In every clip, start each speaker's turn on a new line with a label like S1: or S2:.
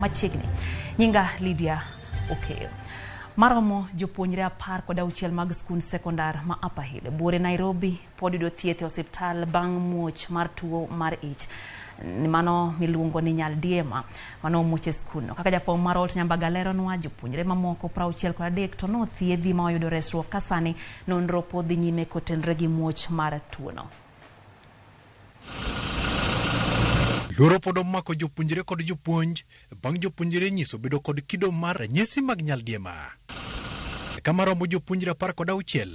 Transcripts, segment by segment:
S1: Machiegni. Nyinga Lydia Okeyo. Maromo jopuonjre 16 mag skund sekondar ma Upper Hill, buore Nairobi pod yudo thieth e osiptal bang' muoch mar tuo mar ich. Mano miluongo ni nyaldiema mano omuoch e skundno. Kaka jafwambo mar Holt Nyambaga leronwa, jopuonjre mamoko 63 to nothiedhi ma oyudo resruok ka sani nonro pod dhi nyime kotenre gi muoch mar tuono.
S2: Luoro pod omako jopuonjre kod jopuonj bang' jopuonjre nyiso bedo kod kido mar ranyisi mag nyaldiema. Kama romo jopuonjre 16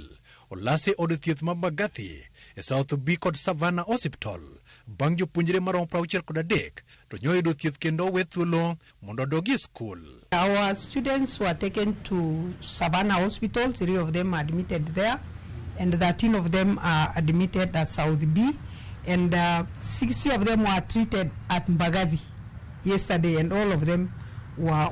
S2: olasi e od thieth ma Mbagathi e South B kod Savannah Hospital bang' jopuonjre maromo 63 to nyoyudo thieth kendo owe thuolo mondo odogi e skul.
S3: Our students were taken to Savannah Hospital, 3 of them are admitted there, and 13 of them are admitted at South B, and 60 of them were treated at Mbagathi yesterday, and all of them were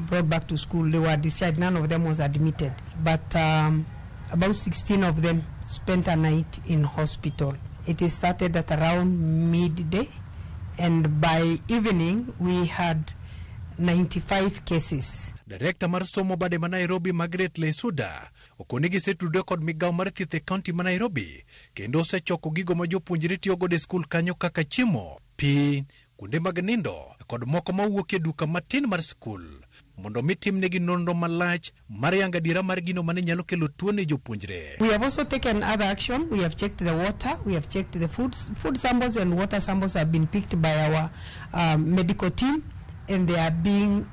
S3: brought back to school. They were discharged, none of them was admitted. But about 16 of them spent a night in hospital. It started at around midday, and by evening we had 95 cases.
S2: Direkta mar somo bade ma Nairobi Margaret Leisuda okoni gisetudore kod migawo mar thieth e kaunti ma Nairobi kendo osechoko gigo ma jopuonjre tiyo godo e skul kanyo kaka chiemo, pi, kuonde mag nindo kod moko mawuok e duka matin mar skul mondo mi timnegi nonro malach mar yango adiera mar gino mane nyalo kelo tuo ne jopuonjre.
S3: We have also taken other action. We have checked the water, we have checked the food, food samples and water samples have been picked by our medical team, and they are being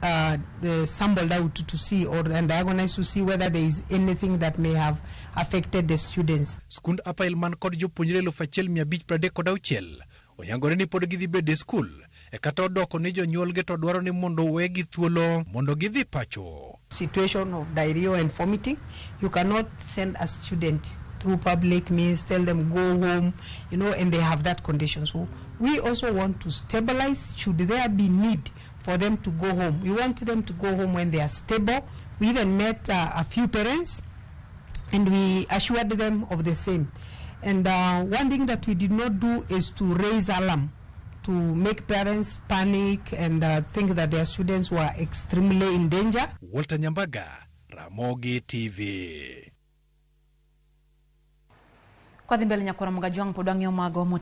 S3: sampled out to see or and diagnosed to see whether there is anything that may have affected the students.
S2: Skund Upper Hill man kod jopuonjre 1536 oyangore ni pod gidhi bedo e skul e kata odoko ni jonyuolgi to dwaro ni mondo wegi thuolo mondo gidhi pacho.
S3: Situation of diarrhea and vomiting, you cannot send a student through public means, tell them go home, and they have that condition. So we also want to stabilize should there be need for them to go home. We want them to go home when they are stable. We even met a few parents and we assured them of the same. And one thing that we did not do is to raise alarm, to make parents panic and think that their students were extremely in danger.
S2: Walter Nyambaga, Ramogi TV.
S1: Kwadhi mbele nyakwara Mugajwang' pod wang'iyo mago.